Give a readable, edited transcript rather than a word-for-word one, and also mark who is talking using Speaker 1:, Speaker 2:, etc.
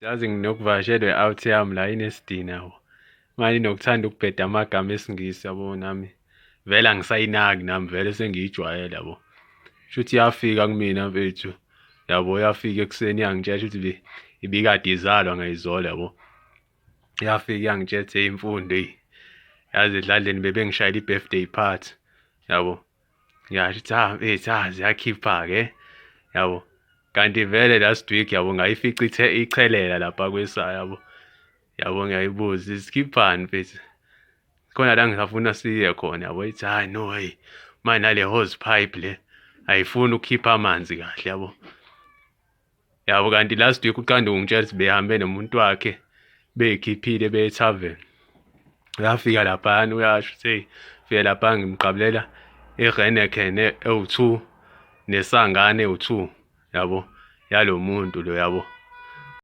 Speaker 1: Yazi nginokuvakashelwa i-out yami la inesidina yabo. Manje inokuthanda ukubheda amagama esiNgisi yabo nami vele angisayinaki nami vele sengiyijwayele yabo. Shuthi iyafika kumina mfethu yabo, yafika ekuseni yangitshela shuthi ibikade izalwa ngayizolo yabo. Yafika yangitshela ukuthi hheyi Mfundo eyi yazi edladleni bebengishayela i-birthday party yabo. Ngasho ukuthi ha mfethu ha ziyakhipha-ke yabo. Kanti vele last week yabo ngayifica ithe ichelela lapha kwesa yabo. Yabo ngiyayibuza isikhiphani mfethu. Khona la ngisafuna siye khona yabo ithi hayi no hey manje nale hose pipe le ayifuni ukukhipha amanzi kahle yabo. Yabo kanti last week uqanda ungitshela ukuthi behambe nomuntu wakhe beyikhiphile beye tavern. Uyafika laphayana uyasho ukuthi hey fika lapha ngimqabulela i-Heineken ewu-2 nesangane ewu-2 yabo yalo muntu lo yabo.